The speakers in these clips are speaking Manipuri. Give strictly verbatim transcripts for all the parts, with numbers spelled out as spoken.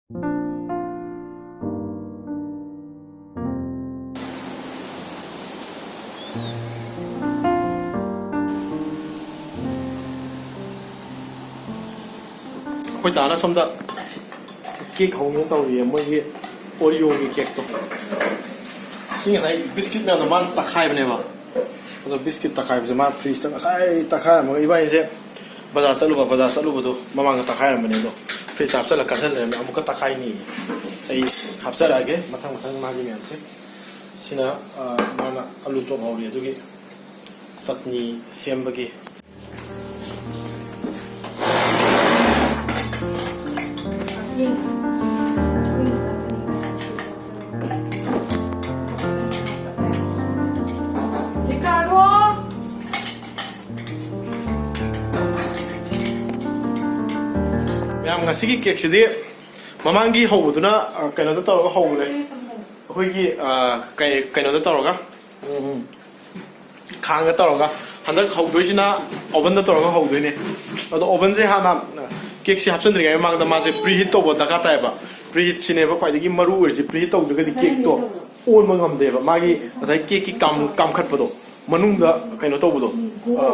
ꯑꯩꯈꯣꯏ ꯇꯥꯅ ꯁꯣꯝꯗ ꯀꯦꯛ ꯍꯧꯅ ꯇꯧꯔꯤꯌꯦ, ꯃꯣꯏꯒꯤ ꯑꯣꯔꯤꯑꯣꯒꯤ ꯀꯦꯛꯇꯣ꯫ ꯁꯤ ꯉꯁꯥꯏ ꯕꯤꯁꯀꯤꯠ ꯃꯌꯥꯝꯗꯣ ꯃꯥꯅ ꯇꯛꯈꯥꯏꯕꯅꯦꯕ꯫ ꯑꯗꯣ ꯕꯤꯁꯀꯤꯠ ꯇꯛꯈꯥꯏꯕꯁꯦ ꯃꯥ ꯐ꯭ꯔꯤꯖꯇ ꯉꯁꯥꯏ ꯇꯛꯈꯥꯏꯔꯝꯃꯒ, ꯏꯕꯥꯅꯤꯁꯦ ꯕꯖꯥꯔ ꯆꯠꯂꯨꯕ, ꯕꯖꯥꯔ ꯆꯠꯂꯨꯕꯗꯣ ꯃꯃꯥꯡꯗ ꯇꯛꯈꯥꯏꯔꯝꯕꯅꯦ, ꯑꯗꯣ ꯐ꯭ꯔꯤꯖꯇ ꯍꯥꯞꯆꯜꯂ ꯀꯟꯁꯤꯜ ꯂꯩꯔꯝꯃꯦ꯫ ꯑꯃꯨꯛꯀ ꯇꯛꯈꯥꯏꯅꯤ꯫ ꯑꯩ ꯍꯥꯞꯆꯔꯛꯑꯒꯦ ꯃꯊꯪ ꯃꯊꯪ ꯃꯥꯒꯤ ꯃꯌꯥꯝꯁꯦ꯫ ꯁꯤꯅ, ꯑ, ꯃꯥꯅ ꯑꯂꯨ ꯆꯣꯞ ꯍꯧꯔꯤ, ꯑꯗꯨꯒꯤ ꯆꯠꯅꯤ ꯁꯦꯝꯕꯒꯤ꯫ ꯃꯌꯥꯝ, ꯉꯁꯤꯒꯤ ꯀꯦꯛꯁꯤꯗꯤ ꯃꯃꯥꯡꯒꯤ ꯍꯧꯕꯗꯨꯅ, ꯑ, ꯀꯩꯅꯣꯗ ꯇꯧꯔꯒ ꯍꯧꯕꯅꯦ꯫ ꯑꯩꯈꯣꯏꯒꯤ, ꯑ, ꯀꯩ-, ꯀꯩꯅꯣꯗ ꯇꯧꯔꯒ, ꯎꯝ, ꯎꯝ꯫ ꯈꯥꯡꯗ ꯇꯧꯔꯒ꯫ ꯍꯟꯗꯛ ꯍꯧꯗꯣꯏꯁꯤꯅ oven ꯗ ꯇꯧꯔꯒ ꯍꯧꯗꯣꯏꯅꯦ꯫ ꯑꯗꯣ oven ꯁꯦ ꯍꯥꯟꯅ, ꯑ, ꯀꯦꯛꯁꯦ ꯍꯥꯞꯆꯤꯟꯗ꯭ꯔꯤꯉꯩ ꯃꯃꯥꯡꯗ ꯃꯥꯁꯦ preheat ꯇꯧꯕ ꯗꯔꯀꯥꯔ ꯇꯥꯏꯌꯦꯕ꯫ Preheat ꯁꯤꯅꯦꯕ ꯈ꯭ꯋꯥꯏꯗꯒꯤ ꯃꯔꯨ ꯑꯣꯏꯔꯤꯁꯦ꯫ Preheat ꯇꯧꯗ꯭ꯔꯒꯗꯤ ꯀꯦꯛꯇꯣ ꯑꯣꯟꯕ ꯉꯝꯗꯦꯕ꯫ ꯃꯥꯒꯤ ꯉꯁꯥꯏ ꯀꯦꯛꯀꯤ ꯀꯥꯝ-, ꯀꯥꯝꯈꯠꯄꯗꯣ, ꯃꯅꯨꯡꯗ ꯀꯩꯅꯣ ꯇꯧꯕꯗꯣ, ꯑ,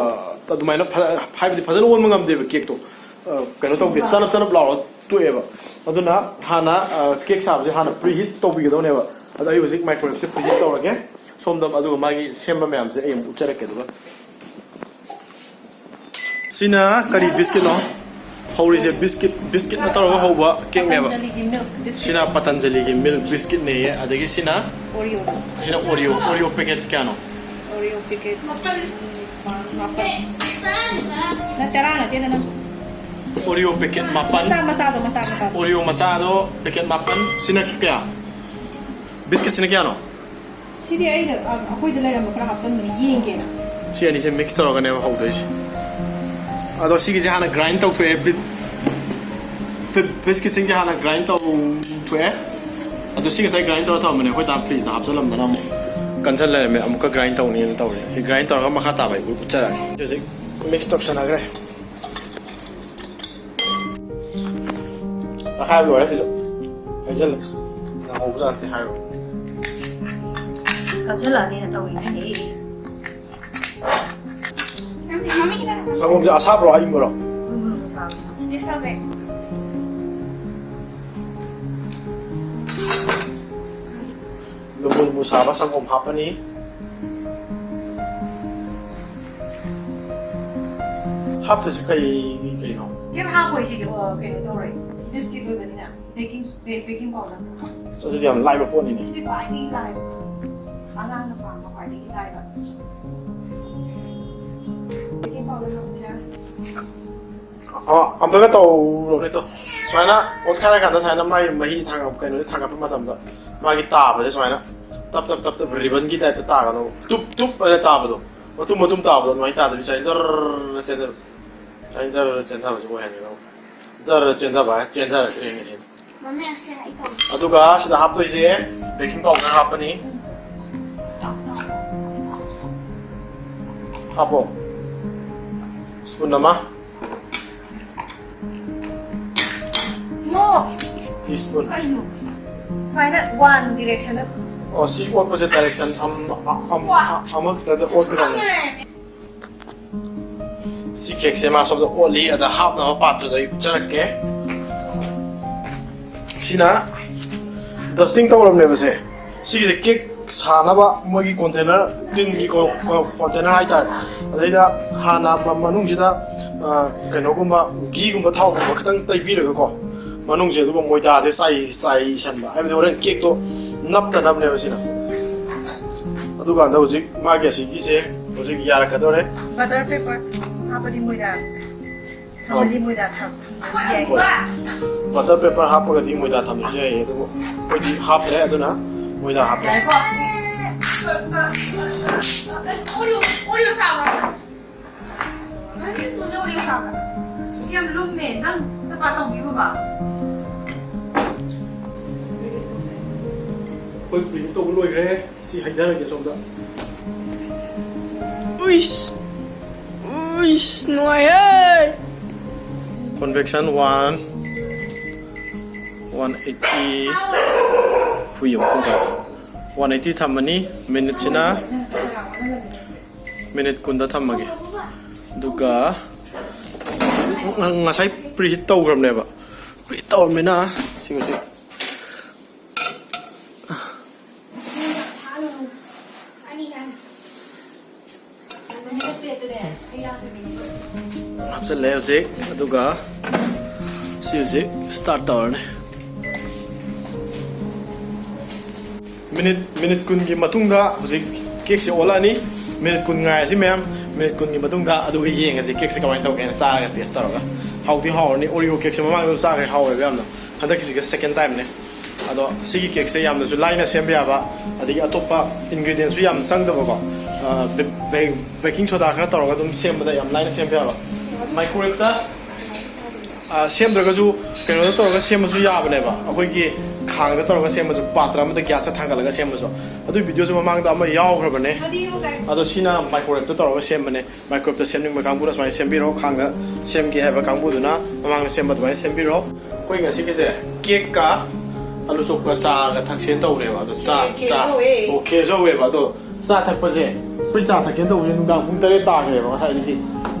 ꯑꯗꯨꯃꯥꯏꯅ ꯐ-, ꯍꯥꯏꯕꯗꯤ ꯐꯖꯅ ꯑꯣꯟꯕ ꯉꯝꯗꯦꯕ ꯀꯦꯛꯇꯣ꯫ ꯑ, ꯀꯩꯅꯣ ꯇꯧꯗꯦ, ꯆꯅꯞ ꯆꯅꯞ ꯂꯥꯎꯔ ꯇꯣꯛꯑꯦꯕ꯫ ꯑꯗꯨꯅ ꯍꯥꯟꯅ, ꯑ, ꯀꯦꯛ ꯁꯥꯕꯁꯦ ꯍꯥꯟꯅ preheat ꯇꯧꯕꯤꯒꯗꯧꯅꯦꯕ꯫ ꯑꯗꯣ ꯑꯩ ꯍꯧꯖꯤꯛ microwave ꯁꯦ preheat ꯇꯧꯔꯒꯦ꯫ ꯁꯣꯝꯗ ꯑꯗꯨꯒ ꯃꯥꯒꯤ ꯁꯦꯝꯕ ꯃꯌꯥꯝꯁꯦ ꯑꯩ ꯑꯃꯨꯛ ꯎꯠꯆꯔꯛꯀꯦ꯫ ꯑꯗꯨꯒ ꯁꯤꯅ ꯀꯔꯤ ꯕꯤꯁꯀꯤꯠꯅꯣ? ꯍꯧꯔꯤꯁꯦ ꯕꯤꯁꯀꯤꯠ, ꯕꯤꯁꯀꯤꯠꯅ ꯇꯧꯔꯒ ꯍꯧꯕ ꯀꯦꯛꯅꯦꯕ꯫ ꯄꯇꯟꯖꯂꯤꯒꯤ milk biscuit꯫ ꯁꯤꯅ ꯄꯇꯟꯖꯂꯤꯒꯤ milk biscuit ꯅꯦꯌꯦ꯫ ꯑꯗꯒꯤ ꯁꯤꯅ, Oreo꯫ ꯁꯤꯅ Oreo, Oreo packet ꯀꯌꯥꯅꯣ? Oreo packet ꯃꯥꯄꯜ꯫ ꯅꯪ ꯇꯔꯥ ꯅꯠꯇꯦꯗ ꯅꯪ꯫ Oreo packet ꯃꯥꯄꯜ꯫ ꯃꯆꯥ ꯃꯆꯥꯗꯣ, ꯃꯆꯥ ꯃꯆꯥꯗꯣ꯫ Oreo ꯃꯆꯥꯗꯣ packet ꯃꯥꯄꯜ꯫ ꯁꯤꯅ ꯀꯌꯥ? ꯕꯤꯁꯀꯤꯠꯁꯤꯅ ꯀꯌꯥꯅꯣ? ꯁꯤꯗꯤ ꯑꯩꯅ, ꯑ, ꯑꯩꯈꯣꯏꯗ ꯂꯩꯔꯝꯕ ꯈꯔ ꯍꯥꯞꯆꯟꯕꯅꯤ, ꯌꯦꯡꯒꯦꯅ꯫ ꯁꯤ ꯑꯅꯤꯁꯦ mix ꯇꯧꯔꯒꯅꯦꯕ ꯍꯧꯗꯣꯏꯁꯦ꯫ ꯑꯗꯣ ꯁꯤꯒꯤꯁꯦ ꯍꯥꯟꯅ grind ꯇꯧꯊꯣꯛꯑꯦ꯫ ꯕꯤ-, ꯕꯤ-, ꯕꯤꯁꯀꯤꯠꯁꯤꯡꯁꯦ ꯍꯥꯟꯅ grind ꯇꯧꯊꯣꯛꯑꯦ꯫ ꯑꯗꯣ ꯁꯤ ꯉꯁꯥꯏ grind ꯇꯧꯔ ꯊꯝꯕꯅꯦ, ꯑꯩꯈꯣꯏ ꯗꯥ ꯐ꯭ꯔꯤꯖꯇ ꯍꯥꯞꯆꯜꯂꯝꯗꯅ ꯑꯃꯨꯛ cancel ꯂꯩꯔꯝꯃꯦ꯫ ꯑꯃꯨꯛꯀ grind ꯇꯧꯅꯤꯅ ꯇꯧꯔꯦ꯫ ꯁꯤ grind ꯇꯧꯔꯒ ꯃꯈꯥ ꯇꯥꯕ ꯑꯩ ꯎꯠꯆꯔꯛꯑꯒꯦ꯫ ꯍꯧꯖꯤꯛ mix ꯇꯧꯁꯟꯅꯈ꯭ꯔꯦ꯫ ꯇꯛꯈꯥꯏꯕ ꯂꯣꯏꯔꯦ ꯁꯤꯁꯨ꯫ ꯐꯖꯅ ꯅꯪꯍꯧꯕꯖꯥꯠ ꯅꯠꯇꯦ ꯍꯥꯏꯔꯣ꯫ ꯀꯟꯁꯤꯜꯂꯛꯑꯅꯤꯅ ꯇꯧꯔꯤꯅꯤꯅꯦ꯫ ꯁꯪꯒꯣꯝꯁꯦ ꯑꯁꯥꯕ꯭ꯔꯣ ꯑꯏꯪꯕꯔꯣ? ꯎꯝ, ꯁꯥꯕ꯫ ꯁꯤꯗꯤ ꯁꯥꯕꯩ꯫ ꯂꯨꯝꯕꯨ ꯂꯨꯝꯕꯨ ꯁꯥꯕ ꯁꯪꯒꯣꯝ ꯍꯥꯞꯄꯅꯤ꯫ ꯍꯥꯞꯇꯣꯏꯁꯦ ꯀꯩ ꯀꯩꯅꯣ? ꯀꯩꯝ ꯍꯥꯞꯄꯣꯏ ꯁꯤꯗꯤ, ꯑꯣ, ꯀꯩꯅꯣ ꯇꯧꯔꯣꯏ꯫ ꯕꯤꯁꯀꯤꯠ ꯑꯣꯏꯕꯅꯤꯅ꯫ ꯕꯦꯀꯤꯡ ꯕꯦ- ꯕꯦꯀꯤꯡ ꯄꯥꯎꯗꯔ꯫ ꯑꯁ, ꯑꯗꯨꯗꯤ ꯌꯥꯝ ꯂꯥꯏꯕ ꯄꯣꯠꯅꯤꯅꯦ꯫ ꯁꯤꯗꯤ ꯈ꯭ꯋꯥꯏꯗꯒꯤ ꯂꯥꯏꯕ꯫ ꯑꯉꯥꯡꯅ ꯄꯥꯝꯕ ꯈ꯭ꯋꯥꯏꯗꯒꯤ ꯂꯥꯏꯕ꯫ ꯕꯦꯀꯤꯡ ꯄꯥꯎꯗꯔ ꯍꯥꯞꯄꯁꯦ꯫ ꯑ, ꯑꯝꯇꯒ ꯇꯧꯔꯣꯅꯦ ꯇꯣ꯫ ꯁꯨꯃꯥꯏꯅ ꯑꯣꯠꯈꯥꯏꯔꯀꯥꯟꯗ ꯁꯨꯃꯥꯏꯅ ꯃꯥꯒꯤ ꯃꯍꯤ ꯊꯥꯡꯒꯠ ꯀꯩꯅꯣꯁꯦ ꯊꯥꯡꯒꯠꯄ ꯃꯇꯝꯗ ꯃꯥꯒꯤ ꯇꯥꯕꯁꯦ ꯁꯨꯃꯥꯏꯅ ꯇꯞ ꯇꯞ ꯇꯞ ꯇꯞ ꯔꯤꯕꯟꯒꯤ ꯇꯥꯏꯞꯇ ꯇꯥꯒꯗꯧꯕ꯫ ꯇꯨꯞ ꯇꯨꯞ ꯍꯥꯏꯅ ꯇꯥꯕꯗꯣ꯫ ꯃꯇꯨꯝ ꯃꯇꯨꯝ ꯇꯥꯕꯗꯣ ꯑꯗꯨꯃꯥꯏꯅ ꯇꯥꯗꯕꯤ ꯁꯨꯃꯥꯏꯅ ꯖꯔ ꯆꯦꯟꯊꯕ꯫ ꯁꯨꯃꯥꯏꯅ ꯖꯔ ꯆꯦꯟꯊꯕꯁꯦ ꯑꯣꯏꯍꯟꯒꯗꯧꯕ꯫ ꯖꯔ ꯆꯦꯟꯊꯕ ꯍꯥꯏ ꯆꯦꯟꯊꯔꯛꯇ꯭ꯔꯦ ꯉꯁꯤꯗꯤ꯫ ꯃꯃꯤ ꯑꯁꯦ ꯑꯩ ꯇꯧ꯫ ꯑꯗꯨꯒ ꯁꯤꯗ ꯍꯥꯞꯇꯣꯏꯁꯦ ꯕꯦꯀꯤꯡ ꯄꯥꯎꯗꯔ ꯍꯥꯞꯄꯅꯤ꯫ ꯍꯥꯞꯄꯣ꯫ ꯁ꯭ꯄꯨꯟ ꯑꯃ꯫ ꯅꯣ! Tea spoon. ꯀꯩꯅꯣ? ꯁꯨꯃꯥꯏꯅ ꯋꯥꯟ ꯗꯤꯔꯦꯛꯁꯟꯗ꯫ ꯑꯣ, ꯁꯤ ꯑꯣꯠꯄꯁꯦ ꯗꯥꯏꯔꯦꯛꯁꯟ ꯑꯃ, ꯑꯃ, ꯑꯃꯈꯛꯇꯗ ꯑꯣꯠꯀꯗꯕꯅꯦ꯫ ꯁꯤ ꯀꯦꯛꯁꯦ ꯃꯥ ꯁꯣꯝꯗ ꯑꯣꯠꯂꯤ, ꯑꯗ ꯍꯥꯞꯅꯕ ꯄꯥꯠꯇꯨꯗ ꯑꯩ ꯎꯠꯆꯔꯛꯀꯦ꯫ ꯁꯤꯅ ꯗꯁꯇꯤꯡ ꯇꯧꯔꯕꯅꯦꯕꯁꯦ꯫ ꯁꯤꯒꯤꯁꯦ ꯀꯦꯛ ꯁꯥꯅꯕ ꯃꯣꯏꯒꯤ ꯀꯣꯟꯇꯦꯅꯔ, ꯇꯤꯟꯒꯤ ꯀꯣ- ꯀꯣ- ꯀꯣꯟꯇꯦꯅꯔ ꯍꯥꯏꯇꯥꯔꯦ꯫ ꯑꯗꯩꯗ ꯍꯥꯟꯅ ꯃ- ꯃꯅꯨꯡꯁꯤꯗ, ꯑ, ꯀꯩꯅꯣꯒꯨꯝꯕ, ꯘꯤꯒꯨꯝꯕ, ꯊꯥꯎꯒꯨꯝꯕ ꯈꯤꯇꯪ ꯇꯩꯕꯤꯔꯒꯀꯣ, ꯃꯅꯨꯡꯁꯦ ꯑꯗꯨꯒ ꯃꯣꯏꯗꯥꯁꯦ ꯆꯥꯏ- ꯆꯥꯏꯁꯟꯕ, ꯍꯥꯏꯕꯗꯤ ꯍꯣꯔꯦꯟ ꯀꯦꯛꯇꯣ ꯅꯞꯇꯅꯕꯅꯦꯕ ꯁꯤꯅ꯫ ꯑꯗꯨꯀꯥꯟꯗ ꯍꯧꯖꯤꯛ ꯃꯥꯒꯤ ꯑꯁꯤꯒꯤꯁꯦ ꯍꯧꯖꯤꯛ ꯌꯥꯔꯛꯀꯗꯧꯔꯦ꯫ ꯕꯇꯔ ꯄꯦꯄꯔ ꯍꯥꯞꯄꯗꯤ ꯃꯣꯏꯗ ꯊꯝꯃꯗꯤ ꯃꯣꯏꯗ ꯊꯝ- ꯊꯝꯕꯁꯨ ꯌꯥꯏ꯫ ꯍꯣꯏ꯫ ꯕꯇꯔ ꯄꯦꯄꯔ ꯍꯥꯞꯄꯒꯗꯤ ꯃꯣꯏꯗꯥ ꯊꯝꯕꯁꯨ ꯌꯥꯏ, ꯑꯗꯨꯕꯨ ꯑꯩꯈꯣꯏꯗꯤ ꯍꯥꯞꯇ꯭ꯔꯦ, ꯑꯗꯨꯅ ꯃꯣꯏꯗꯥ ꯍꯥꯞꯄꯦ꯫ ꯌꯥꯏꯀꯣ? ꯑꯣꯔꯤꯑꯣ ꯑꯣꯔꯤꯑꯣ ꯆꯥꯕ꯭ꯔꯣ? ꯅꯪꯒꯤ ꯁ꯭ꯄꯨꯟꯁꯦ ꯑꯣꯔꯤꯑꯣ ꯆꯥꯕ꯭ꯔꯥ? ꯁꯤ ꯌꯥꯝ ꯂꯨꯝꯃꯦ꯫ ꯅꯪ ꯅꯄꯥ ꯇꯧꯕꯤꯌꯣꯕ꯫ ꯑꯩꯈꯣꯏ ꯄ꯭ꯔꯤꯟ ꯇꯧꯕ ꯂꯣꯏꯈ꯭ꯔꯦ꯫ ꯁꯤ ꯍꯩꯊꯔꯒꯦ ꯁꯣꯝꯗ꯫ ꯎꯏꯁ! ꯎꯏꯁ! ꯅꯨꯡꯉꯥꯏꯍꯦ! Convection one, one eighty. ꯍꯨꯏ ꯑꯃ ꯈꯣꯡꯒꯥꯏ꯫ ꯋꯥꯟ ꯑꯩꯠꯇꯤ ꯊꯝꯃꯅꯤ꯫ ꯃꯤꯅꯤꯠꯁꯤꯅ ꯃꯤꯅꯤꯠ ꯀꯨꯟꯗ ꯊꯝꯃꯒꯦ꯫ ꯑꯗꯨꯒ ꯁꯤ ꯉ-, ꯉꯁꯥꯏ ꯄ꯭ꯔꯤꯍꯤꯠ ꯇꯧꯈ꯭ꯔꯕꯅꯦꯕ꯫ ꯄ꯭ꯔꯤꯍꯤꯠ ꯇꯧꯔꯕꯅꯤꯅ ꯁꯤ ꯍꯧꯖꯤꯛ ꯍꯥꯞꯆꯜꯂꯦ ꯍꯧꯖꯤꯛ꯫ ꯑꯗꯨꯒ ꯁꯤ ꯍꯧꯖꯤꯛ ꯁ꯭ꯇꯥꯔꯠ ꯇꯧꯔꯅꯤ꯫ ꯃꯤꯅꯤꯠ, ꯃꯤꯅꯤꯠ ꯀꯨꯟꯒꯤ ꯃꯇꯨꯡꯗ ꯍꯧꯖꯤꯛ ꯀꯦꯛꯁꯦ ꯑꯣꯜꯂꯛꯑꯅꯤ꯫ ꯃꯤꯅꯤꯠ ꯀꯨꯟ ꯉꯥꯏꯔꯁꯤ ꯃꯌꯥꯝ꯫ ꯃꯤꯅꯤꯠ ꯀꯨꯟꯒꯤ ꯃꯇꯨꯡꯗ ꯑꯗꯨꯒ ꯌꯦꯡꯉꯁꯤ ꯀꯦꯛꯁꯦ ꯀꯃꯥꯏꯅ ꯇꯧꯒꯦꯅ ꯆꯥꯔꯒ ꯇꯦꯁ ꯇꯧꯔꯒ꯫ ꯍꯥꯎꯗꯤ ꯍꯥꯎꯔꯅꯤ꯫ ꯑꯣꯔꯤꯑꯣ ꯀꯦꯛꯁꯦ ꯃꯃꯥꯡꯗꯁꯨ ꯆꯥꯈ꯭ꯔꯦ, ꯍꯥꯎꯋꯦꯕ ꯌꯥꯝꯅ꯫ ꯍꯟꯗꯛꯀꯤꯁꯤꯒ ꯁꯦꯀꯦꯟ ꯇꯥꯏꯝꯅꯦ꯫ ꯑꯗꯣ ꯁꯤꯒꯤ ꯀꯦꯛꯁꯦ ꯌꯥꯝꯅꯁꯨ ꯂꯥꯏꯅ ꯁꯦꯝꯕ ꯌꯥꯕ, ꯑꯗꯒꯤ ꯑꯇꯣꯞꯄ ꯏꯟꯒ꯭ꯔꯤꯗꯤꯌꯦꯟꯁꯨ ꯌꯥꯝꯅ ꯆꯪꯗꯕꯀꯣ꯫ ꯑ, ꯕꯦ-, ꯕꯦ-, ꯕꯦꯀꯤꯡ ꯁꯣꯗꯥ ꯈꯔ ꯇꯧꯔꯒ ꯑꯗꯨꯝ ꯁꯦꯝꯕꯗ ꯌꯥꯝ ꯂꯥꯏꯅ ꯁꯦꯝꯕ ꯌꯥꯕ꯫ ꯃꯥꯏꯀ꯭ꯔꯣꯋꯦꯞꯇ, ꯑ, ꯁꯦꯝꯗ꯭ꯔꯒꯁꯨ ꯀꯩꯅꯣꯗ ꯇꯧꯔꯒ ꯁꯦꯝꯕꯁꯨ ꯌꯥꯕꯅꯦꯕ꯫ ꯑꯩꯈꯣꯏꯒꯤ ꯈꯥꯡꯗ ꯇꯧꯔꯒ ꯁꯦꯝꯕꯁꯨ, ꯄꯥꯇ꯭ꯔ ꯑꯃꯗ ꯒ꯭ꯌꯥꯁꯇ ꯊꯥꯡꯒꯠꯂꯒ ꯁꯦꯝꯕꯁꯨ꯫ ꯑꯗꯨꯒꯤ ꯚꯤꯗꯤꯑꯣꯁꯨ ꯃꯃꯥꯡꯗ ꯑꯃ ꯌꯥꯎꯈ꯭ꯔꯕꯅꯦ꯫ ꯑꯗꯣ ꯁꯤꯅ ꯃꯥꯏꯀ꯭ꯔꯣꯋꯦꯞꯇ ꯇꯧꯔꯒ ꯁꯦꯝꯕꯅꯦ꯫ ꯃꯥꯏꯀ꯭ꯔꯣꯋꯦꯞꯇ ꯁꯦꯝꯅꯤꯡꯕ ꯀꯥꯡꯕꯨꯅ ꯁꯨꯃꯥꯏꯅ ꯁꯦꯝꯕꯤꯔꯣ, ꯈꯥꯡꯗ ꯁꯦꯝꯒꯦ ꯍꯥꯏꯕ ꯀꯥꯡꯕꯨꯗꯨꯅ ꯃꯃꯥꯡꯗ ꯁꯦꯝꯕ ꯑꯗꯨꯃꯥꯏꯅ ꯁꯦꯝꯕꯤꯔꯣ꯫ ꯑꯩꯈꯣꯏ ꯉꯁꯤꯒꯤꯁꯦ ꯀꯦꯛꯀ ꯑꯂꯨ ꯆꯣꯞꯀ ꯆꯥꯒ ꯊꯛꯁꯦꯅ ꯇꯧꯕꯅꯦꯕ꯫ ꯑꯗꯣ ꯆꯥ, ꯈꯦꯔ ꯆꯥ, ꯍꯧꯋꯦ꯫ ꯑꯣ, ꯈꯦꯔꯁꯨ ꯍꯧꯋꯦꯕ꯫ ꯑꯗꯣ ꯆꯥ ꯊꯛꯄꯁꯦ, ꯑꯩꯈꯣꯏ ꯆꯥ ꯊꯛꯀꯦꯅ ꯇꯧꯕꯁꯦ ꯅꯨꯡꯗꯥꯡ ꯄꯨꯡ ꯇꯔꯦꯠ ꯇꯥꯈ꯭ꯔꯦꯕ ꯉꯁꯥꯏꯗꯒꯤ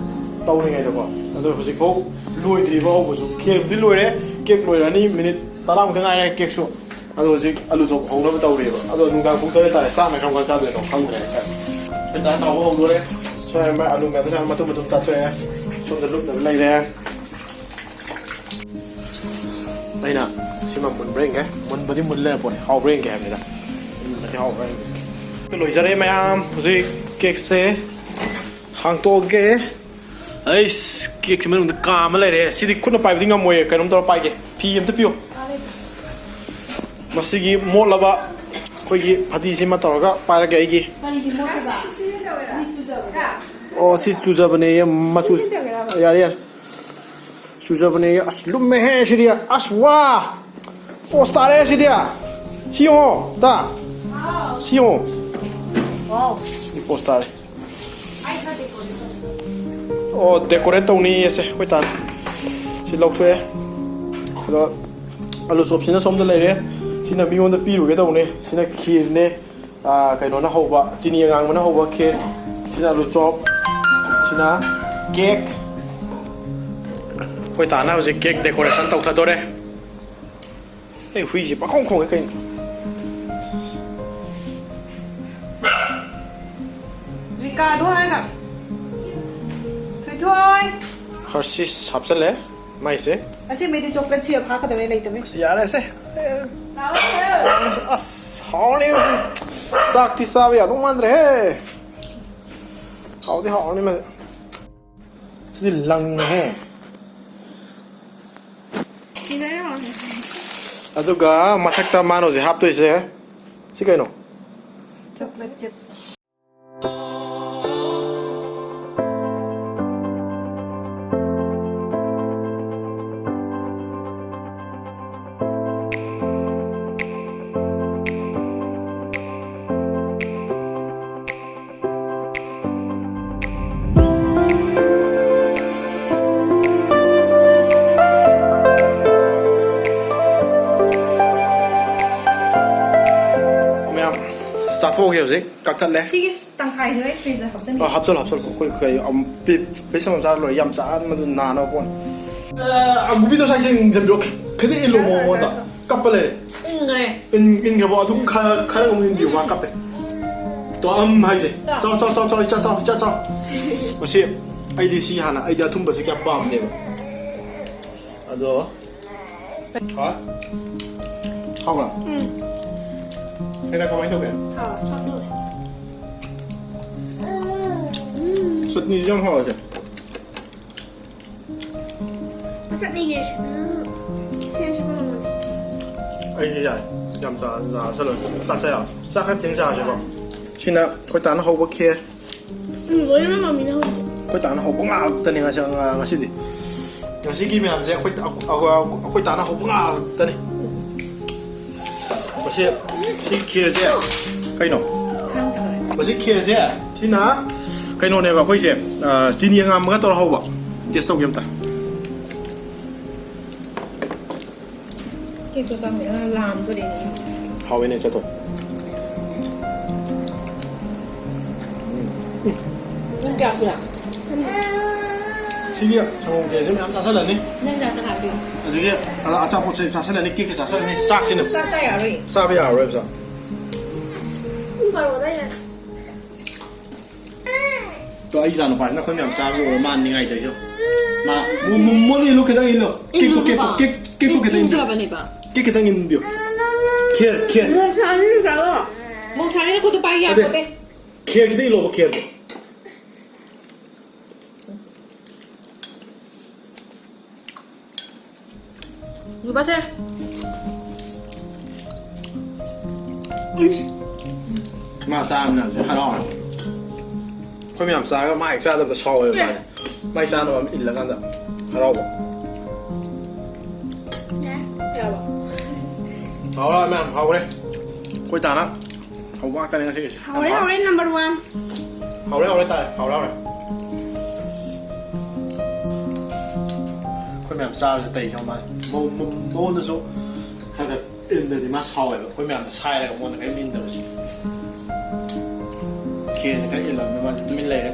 ꯇꯧꯔꯤꯉꯩꯗꯀꯣ꯫ ꯑꯗꯣ ꯍꯧꯖꯤꯛꯐꯥꯎ ꯂꯣꯏꯗ꯭ꯔꯤꯕ ꯍꯧꯕꯁꯨ꯫ ꯈꯦꯔꯕꯨꯗꯤ ꯂꯣꯏꯔꯦ, ꯀꯦꯛ ꯂꯣꯏꯔꯅꯤ, ꯃꯤꯅꯤꯠ ꯇꯔꯥꯃꯨꯛꯇ ꯉꯥꯏꯔꯦ ꯀꯦꯛꯁꯨ꯫ ꯑꯗꯣ ꯍꯧꯖꯤꯛ ꯑꯂꯨ ꯆꯣꯞ ꯍꯧꯅꯕ ꯇꯧꯔꯤꯕ꯫ ꯑꯗꯣ ꯅꯨꯡꯗꯥꯡ ꯄꯨꯡ ꯇꯔꯦꯠ ꯇꯥꯔꯦ, ꯆꯥꯛꯅ ꯀꯔꯝ ꯀꯥꯟ ꯆꯥꯗꯣꯏꯅꯣ ꯈꯪꯗ꯭ꯔꯦ ꯉꯁꯥꯏ꯫ ꯑꯩꯈꯣꯏ ꯗꯥ ꯇꯥꯎꯕ ꯍꯧꯗꯣꯔꯦ꯫ ꯁ꯭ꯋꯥꯏ ꯃꯥꯏ ꯑꯂꯨ ꯃꯌꯥꯝꯗꯣ ꯁ꯭ꯋꯥꯏ ꯃꯇꯨꯝ ꯃꯇꯨꯝ ꯆꯥꯊꯣꯛꯑꯦ꯫ ꯁꯣꯝꯗ ꯂꯨꯞꯅꯕ ꯂꯩꯔꯦ꯫ ꯑꯩꯅ ꯁꯤꯃ ꯃꯨꯟꯕ꯭ꯔꯥ ꯌꯦꯡꯒꯦ꯫ ꯃꯨꯟꯕꯗꯤ ꯃꯨꯟ ꯂꯩꯔ ꯄꯣꯠꯅꯤ꯫ ꯍꯥꯎꯕ꯭ꯔꯥ ꯌꯦꯡꯒꯦ ꯍꯥꯏꯕꯅꯤꯗ꯫ ꯃꯨꯟꯕꯗꯤ ꯍꯥꯎꯕ꯭ꯔꯥ ꯌꯦꯡꯒꯦ꯫ ꯂꯣꯏꯖꯔꯦ ꯃꯌꯥꯝ꯫ ꯍꯧꯖꯤꯛ ꯀꯦꯛꯁꯦ ꯍꯥꯡꯇꯣꯛꯑꯒꯦ꯫ ꯑꯩꯁ, ꯀꯦꯛꯁꯤ ꯃꯅꯨꯡꯗ ꯀꯥ ꯑꯃ ꯂꯩꯔꯦ꯫ ꯁꯤꯗꯤ ꯈꯨꯠꯅ ꯄꯥꯏꯕꯗꯤ ꯉꯝꯃꯣꯏꯌꯦ꯫ ꯀꯩꯅꯣꯝ ꯇꯧꯔ ꯄꯥꯏꯒꯦ꯫ ꯐꯤ ꯑꯝꯇ ꯄꯤꯌꯨ꯫ ꯃꯁꯤꯒꯤ ꯃꯣꯠꯂꯕ ꯑꯩꯈꯣꯏꯒꯤ ꯐꯗꯤꯁꯤꯃ ꯇꯧꯔꯒ ꯄꯥꯏꯔꯒꯦ ꯑꯩꯒꯤ꯫ ꯀꯔꯤꯒꯤ ꯃꯣꯠꯂꯤꯕ? ꯃꯤ ꯆꯨꯖꯕ꯭ꯔꯥ? ꯑꯣ, ꯁꯤ ꯆꯨꯖꯕꯅꯦ, ꯃꯆꯨ꯫ ꯌꯥꯔꯦ, ꯌꯥꯔꯦ꯫ ꯆꯨꯖꯕꯅꯦ꯫ ꯑꯁ, ꯂꯨꯝꯃꯦꯍꯦ ꯁꯤꯗꯤ꯫ ꯑꯁ, ꯋꯥ! ꯄꯣꯁ ꯇꯥꯔꯦ ꯁꯤꯗꯤ꯫ ꯁꯤ ꯌꯦꯡꯉꯣ, ꯗꯥ꯫ ꯁꯤ ꯌꯦꯡꯉꯣ꯫ ꯋꯥꯎ꯫ ꯁꯤ ꯄꯣꯁ ꯇꯥꯔꯦ꯫ ꯑꯣ, ꯗꯦꯀꯣꯔꯦꯠ ꯇꯧꯅꯤꯌꯦ ꯁꯦ, ꯑꯩꯈꯣꯏ ꯇꯥꯅ꯫ ꯁꯤ ꯂꯧꯊꯣꯛꯑꯦ꯫ ꯑꯗꯣ ꯑꯂꯨ ꯆꯣꯞꯁꯤꯅ ꯁꯣꯝꯗ ꯂꯩꯔꯦ꯫ ꯁꯤꯅ ꯃꯤꯉꯣꯟꯗ ꯄꯤꯔꯨꯒꯦ ꯇꯧꯕꯅꯦ꯫ ꯁꯤꯅ ꯈꯤꯔꯅꯦ꯫ ꯑꯥ, ꯀꯩꯅꯣꯅ ꯍꯧꯕ, ꯆꯤꯅꯤ ꯑꯉꯥꯡꯕꯅ ꯍꯧꯕ ꯈꯤꯔ꯫ ꯁꯤꯅ ꯑꯂꯨ ꯆꯣꯞ꯫ ꯁꯤꯅ ꯀꯦꯛ꯫ ꯑꯩꯈꯣꯏ ꯇꯥꯅ ꯍꯧꯖꯤꯛ ꯀꯦꯛ ꯗꯦꯀꯣꯔꯦꯁꯟ ꯇꯧꯊꯗꯣꯔꯦ꯫ ꯑꯩ ꯍꯨꯏꯁꯦ ꯄꯥꯈꯣꯡ ꯈꯣꯡꯉꯦ ꯀꯩꯅꯣ? ꯔꯤꯀꯥꯔꯗꯣ ꯍꯥꯏꯔꯒ꯫ ꯊꯣꯏꯊꯣꯏ꯫ ꯍꯔꯁꯤꯁ ꯍꯥꯞꯆꯜꯂꯦ ꯃꯥꯏꯁꯦ꯫ ꯑꯁꯦꯡꯕꯩꯗꯤ ꯆꯣꯀ꯭ꯂꯦꯠ ꯁꯤꯔꯞ ꯍꯥꯞꯀꯗꯕꯅꯦ, ꯂꯩꯇꯕꯩ꯫ ꯑꯁ, ꯌꯥꯔꯦꯁꯦ꯫ ꯂꯥꯛꯑꯣ꯫ ꯑꯁ, ꯍꯥꯎꯔꯅꯤ ꯃꯁꯤ꯫ ꯆꯥꯛꯇꯤ ꯆꯥꯕ ꯌꯥꯗꯧ ꯃꯥꯟꯗ꯭ꯔꯦꯍꯦ꯫ ꯍꯥꯎꯗꯤ ꯍꯥꯎꯔꯅꯤ ꯃꯁꯤ꯫ ꯁꯤꯗꯤ ꯂꯪꯉꯦꯍꯦ꯫ ꯁꯤꯅ ꯌꯥꯝ ꯑꯗꯨꯒ ꯃꯊꯛꯇ ꯃꯥꯅ ꯍꯧꯖꯤꯛ ꯍꯥꯞꯇꯣꯏꯁꯦ ꯁꯤ ꯀꯩꯅꯣ? Chocolate chips. ꯃꯌꯥꯝ ꯆꯥꯊꯣꯛꯑꯒꯦ ꯍꯧꯖꯤꯛ꯫ ꯀꯛꯊꯠꯂꯦ꯫ ꯁꯤꯒꯤ ꯇꯪꯈꯥꯏꯗꯣ ꯑꯩ ꯐ꯭ꯔꯤꯖꯇ ꯍꯥꯞꯆꯟꯒꯦ꯫ ꯑ, ꯍꯥꯞꯆꯜꯂꯣ, ꯍꯥꯄꯤꯁ ꯑꯃ ꯆꯥꯔ ꯂꯣꯏꯔꯦ꯫ ꯌꯥꯝ ꯆꯥꯔ ꯃꯗꯨ ꯅꯥꯅꯕ ꯄꯣꯠꯅꯤ꯫ ꯑ, ꯑꯃꯨꯕꯤꯗꯣ ꯁ꯭ꯋꯥꯏꯗ ꯌꯦꯡꯁꯤꯟꯕꯤꯔꯣ꯫ ꯈꯤꯇꯪ ꯏꯜꯂꯣ ꯃꯉꯣꯟꯗ꯫ ꯀꯞꯄ ꯂꯩꯔꯦ꯫ ꯏꯟꯈ꯭ꯔꯦ꯫ ꯏꯟ-, ꯏꯟꯈ꯭ꯔꯕꯣ? ꯑꯗꯨ ꯈꯔ, ꯈꯔ ꯑꯃꯨꯛ ꯏꯟꯕꯤꯌꯨ, ꯃꯥ ꯀꯞꯄꯦ꯫ ꯇꯣ, ꯑꯝ ꯍꯥꯏꯁꯦ꯫ ꯆꯥꯎ, ꯆꯥꯎ, ꯆꯥꯎ, ꯆꯥꯎ, ꯏꯆꯥ, ꯆꯥꯎ, ꯏꯆꯥ, ꯆꯥꯎ꯫ ꯃꯁꯤ ꯑꯩꯗꯤ ꯁꯤ ꯍꯥꯟꯅ, ꯑꯩꯗꯤ ꯑꯊꯨꯝꯕꯁꯤ ꯀꯌꯥ ꯄꯥꯝꯗꯦꯕ꯫ ꯑꯗꯣ ꯍꯥ? ꯍꯥꯎꯕ꯭ꯔꯥ? ꯎꯝ꯫ ꯍꯦꯟꯅ ꯀꯃꯥꯏꯅ ꯇꯧꯒꯦ? ꯍꯥꯎ, ꯆꯥꯛ ꯇꯧꯔꯦ꯫ ꯆꯠꯅꯤꯁꯨ ꯌꯥꯝ ꯍꯥꯎꯋꯦ꯫ ꯆꯠꯅꯤꯒꯤ ꯁꯦꯝꯁꯤꯀꯣ ꯅꯣꯡꯃ꯫ ꯑꯩꯗꯤ ꯌꯥꯏ꯫ ꯌꯥꯝ ꯆꯥ-, ꯆꯥꯁꯜꯂꯣꯏ꯫ ꯆꯥꯛ ꯆꯥ ꯌꯥꯕ꯫ ꯆꯥꯛ ꯈꯔ ꯊꯦꯡ ꯆꯥꯔꯁꯤꯀꯣ꯫ ꯁꯤꯅ ꯑꯩꯈꯣꯏ ꯇꯥꯅ ꯍꯧꯕ ꯈꯦꯔ꯫ ꯎꯝ, ꯂꯣꯏꯅꯃꯛ ꯃꯃꯤꯅ ꯍꯧꯖꯤꯛ꯫ ꯑꯩꯈꯣꯏ ꯇꯥꯅ ꯍꯧꯕ ꯉꯥꯛꯇꯅꯤ ꯉꯁꯤ-, ꯉ-, ꯉꯁꯤꯗꯤ꯫ ꯉꯁꯤꯒꯤ ꯃꯌꯥꯝꯁꯦ ꯑꯩꯈꯣꯏ ꯇꯥ-, ꯑꯩꯈꯣꯏ, ꯑꯩꯈꯣꯏ ꯇꯥꯅ ꯍꯧꯕ ꯉꯥꯛꯇꯅꯤ꯫ ꯃꯁꯤ, ꯁꯤ ꯈꯦꯔꯁꯦ ꯀꯩꯅꯣ? ꯃꯁꯤ ꯈꯦꯔꯁꯦ, ꯁꯤꯅ ꯀꯩꯅꯣꯅꯦꯕ ꯑꯩꯈꯣꯏꯁꯦ, ꯑ, ꯆꯤꯅꯤ ꯑꯉꯥꯡꯕꯒ ꯇꯧꯔ ꯍꯧꯕ꯫ ꯇꯦꯁ ꯇꯧꯒꯦ ꯑꯝꯇ꯫ ꯀꯦꯛꯇꯣ ꯆꯥꯃꯤꯟꯅ ꯂꯥꯝꯗꯣꯔꯦꯅꯦ꯫ ꯍꯥꯎꯋꯤꯅꯦ, ꯆꯠꯊꯣꯛ꯫ ꯄꯨꯡ ꯀꯌꯥ ꯁꯨꯔꯦ? ꯁꯤꯒꯤ ꯁꯪꯒꯣꯝ ꯈꯦꯔꯁꯦ ꯃꯌꯥꯝ ꯆꯥꯁꯤꯜꯂꯅꯤ꯫ ꯅꯪ ꯆꯥꯛ ꯆꯥꯗ꯭ꯔꯤ? ꯑꯗꯒꯤ ꯑ-, ꯑꯆꯥꯄꯣꯠꯁꯦ ꯆꯥꯁꯤꯜꯂꯅꯤ, ꯀꯦꯛꯁꯦ ꯆꯥꯁꯤꯜꯂꯅꯤ, ꯆꯥꯛꯁꯤꯅ ꯆꯥꯛ ꯆꯥ ꯌꯥꯔꯣꯏ꯫ ꯆꯥꯕ ꯌꯥꯔꯔꯣꯏꯕ ꯆꯥꯛ꯫ ꯄꯨꯡ ꯕꯥꯔꯣ ꯑꯗꯥꯏꯗ꯫ ꯇꯣ, ꯑꯩ ꯏꯆꯥ ꯅꯨꯄꯥꯁꯤꯅ ꯑꯩꯈꯣꯏ ꯃꯌꯥꯝ ꯆꯥꯕ ꯎꯔ ꯃꯥ ꯅꯤꯡꯉꯥꯏ ꯇꯧꯔꯤꯁꯦ꯫ ꯃꯥ ꯃꯣ-, ꯃꯣ-, ꯃꯣꯟꯗ ꯏꯜꯂꯨ, ꯈꯤꯇꯪ ꯏꯜꯂꯨ꯫ ꯀꯦꯛꯇꯣ, ꯀꯦꯛꯇꯣ, ꯏꯜꯂꯨꯕ꯫ ꯀꯦꯛ, ꯀꯦꯛꯇꯣ ꯏ-, ꯈꯤꯇꯪ ꯏꯟꯕꯤꯌꯨ꯫ ꯏꯟꯈ꯭ꯔꯕꯅꯦꯕ꯫ ꯀꯦꯛ ꯈꯤꯇꯪ ꯏꯟꯕꯤꯌꯨ꯫ ꯈꯦꯔ, ꯈꯦꯔ꯫ ꯃꯣꯡꯁꯥꯅꯤꯅ ꯈꯨꯠꯇ ꯄꯥꯏ ꯅꯠꯇꯦ꯫ ꯌꯥꯄꯣꯠꯇꯦ꯫ ꯈꯦꯔ ꯈꯤꯇꯪ ꯏꯜꯂꯣꯕ, ꯈꯦꯔꯗꯣ꯫ ꯅꯨꯄꯥꯁꯦ꯫ ꯃꯥ ꯆꯥꯕꯅ ꯍꯧꯖꯤꯛ ꯍꯔꯥꯎꯔꯦ꯫ ꯑꯩꯈꯣꯏ ꯃꯌꯥꯝ ꯆꯥꯔꯒ ꯃꯥ ꯍꯦꯛ ꯆꯥꯗꯕꯗ ꯁꯥꯎꯋꯦꯕ ꯃꯥꯁꯦ꯫ ꯃꯥꯏ ꯆꯥꯅꯕ ꯑꯃ ꯏꯜꯂꯀꯥꯟꯗ ꯍꯔꯥꯎꯕ꯫ ꯍꯥꯎꯔꯦ ꯃꯌꯥꯝ, ꯍꯥꯎꯔꯦ꯫ ꯑꯩꯈꯣꯏ ꯇꯥꯅ ꯍꯧꯕ ꯉꯥꯛꯇꯅꯦ ꯉꯁꯤꯒꯤꯁꯦ꯫ ꯍꯥꯎꯔꯦ, ꯍꯥꯎꯔꯦ, number one꯫ ꯍꯥꯎꯔꯦ, ꯍꯥꯎꯔꯦ ꯇꯥꯔꯦ, ꯍꯥꯎꯔꯦ, ꯍꯥꯎꯔꯦ꯫ ꯑꯩꯈꯣꯏ ꯃꯌꯥꯝ ꯆꯥꯕꯁꯦ ꯇꯩꯁꯦ ꯃꯥ ꯃꯉꯣꯟꯗꯁꯨ ꯈꯔ ꯈꯔ ꯏꯟꯗꯗꯤ ꯃꯥ ꯁꯥꯎꯋꯦꯕ꯫ ꯑꯩꯈꯣꯏ ꯃꯌꯥꯝꯅ ꯁꯥꯏꯔꯒ ꯃꯉꯣꯟꯗ ꯀꯔꯤꯝ ꯏꯟꯗꯕꯁꯦ꯫ ꯈꯦꯔꯁꯦ ꯈꯔ ꯏꯜꯂꯝꯅꯤꯅ ꯃꯥꯁꯦ ꯇꯨꯃꯤꯟ ꯂꯩꯔꯦ꯫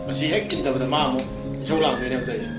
ꯃꯁꯤ ꯍꯦꯛ ꯏꯟꯗꯕꯗ ꯃꯥ ꯑꯃꯨꯛ ꯏꯁꯧ ꯂꯥꯡꯗꯣꯏꯅꯦꯕ ꯇꯧꯔꯤꯁꯦ꯫